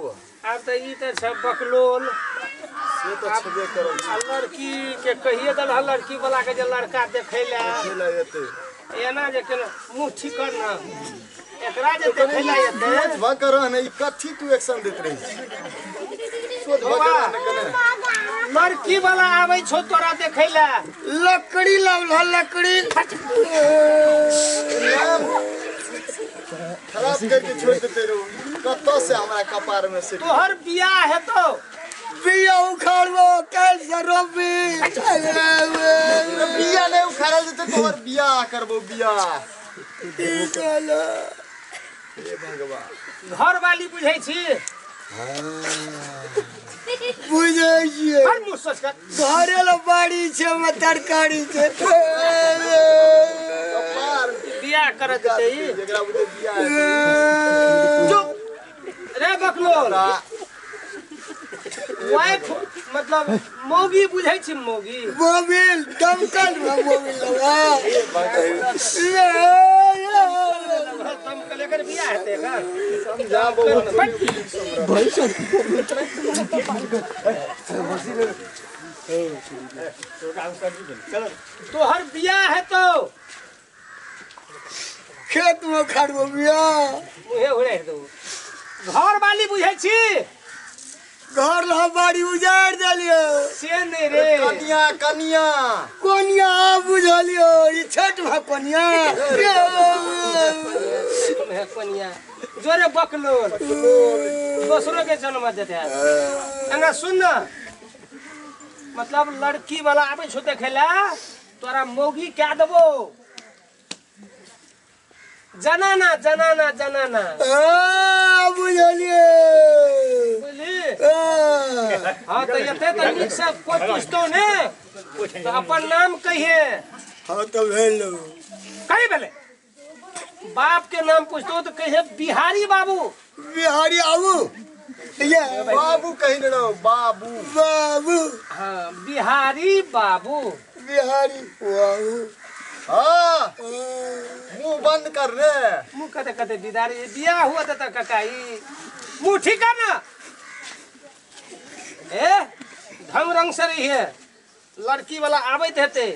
बौआ? आब तऽ ई तऽ छै बकलोल। से तऽ छेबे करै आ लड़की के कहिए देल हँ लड़की वाला के जे लड़का देखै लए छै लए एतै। एना जे केना मुँह ठीक कर ना, एकरा जे देखै लए एतै। सोच भऽ कऽ रह ने, ई कथी तू एक्शन दैत रहै छी? सोच भऽ कऽ रह ने कने। लड़की वाला आबै छौ तोरा देखै लए। लकड़ी लावल हँ, लकड़ी। नाम खराब करके छोड़ देते रहू। कतऽ से हमरा कपार में से तोहर बियाह हेतौ। बिया उखाड़बो काल्हि से रोपी। बिया नहीं उखाड़ल जेतै, तोहर बियाह करबो बियाह। हे भगवान। घर वाली बुझै छी? बुझै छियै। हर मुँह सोच कर। घरे लऽ बाड़ी छै, ओहिमे तरकारी छै। कपार बियाह करऽ देतै ई? जेकरा बुझे बियाह हेतै। चुप रे बकलोल। वाइफ मतलब मौगी बुझै छी? मौगी मोबिल दमकल में मोबिल लगा। दमकल एकर बियाह हेतै एकर? समझा बौआ। तोहर बियाह हेतौ। खेत में उखाड़बो बिया। मुहे उड़ारि देबो। घर वाली बुझै छी? घर लऽ बाड़ी उजाड़ि देलियो। से नहि रे। कनिया कनिया। कोनिया बुझलियो, ई छोट भा कोनिया। हे कोनिया जोरे बकलोल, दोसरो के जन्म देते। एना सुन न, मतलब लड़की वाला आबै छौ देखै लए, तोरा मौगी कए देबो। जनाना जनाना जनाना। आ, बुझलियै। बुझली? आ, हाँ तऽ एते तऽ नीक से कोइ पूछतो ने तऽ अपन नाम कहिए। हाँ तऽ भेलो। कही भेलै? बाप के नाम पूछतो तऽ कहिए बिहारी बाबू। बिहारी आबू ये। बाबू कही ने रहो, बाबू। बाबू। हाँ, बिहारी बाबू। बिहारी बाबू। हाँ, मुंह बंद कर रे। मुँह कते कते बिदारी बियाह हुआ त काका ई मुँह ठीक है ना? ए ढंग रंग से रहिए, लड़की वाला आबैत हेतै,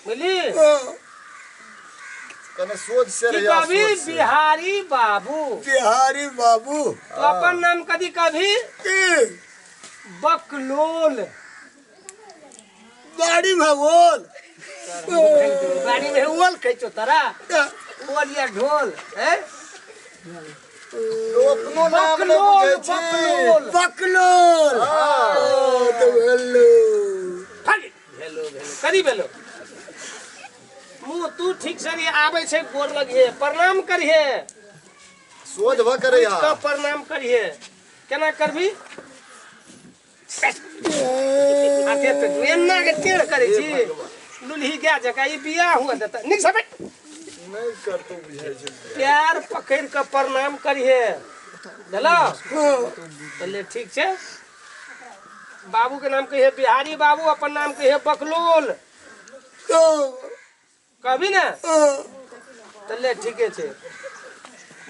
बुझली? कने सोच से की रहिया। कभी सोच से। बिहारी बाबू। बिहारी बाबू। तो अपन नाम कदी कभी? की? बकलोल। बाड़ी में बोल। बाड़ी में ओल कहै छौ तोरा? ओल या ढोल हैं? तो अपनो नाम नहि बकलोल। बुझै छी। बकलोल। बकलोल। हाँ। ओ, तऽ भेलो। खाली भेलो भेलो करी भेलो। मुँह तू ठीक से नहीं आबै छै, गोर लगिहे, प्रणाम करिहे। सोच भ करे। उठि कऽ प्रणाम करिहे। केना करबी? हाथे तऽ एना के टेढ़ करै छी लुल्ही गाय जकाँ। ई बियाह हुआ देता नीक से बैठ। नहि करतो बुझाइ छै। पैर पकड़ि कऽ प्रणाम करिहे, बुझलौ? पहिले ठीक छै। बाबू के नाम कहिए बिहारी बाबू, अपन नाम कहिए बकलोल। कहबी ने? चले ठीके छै।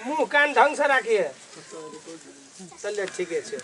मुँह कान ढंग से राखिए। चले ठीके छै।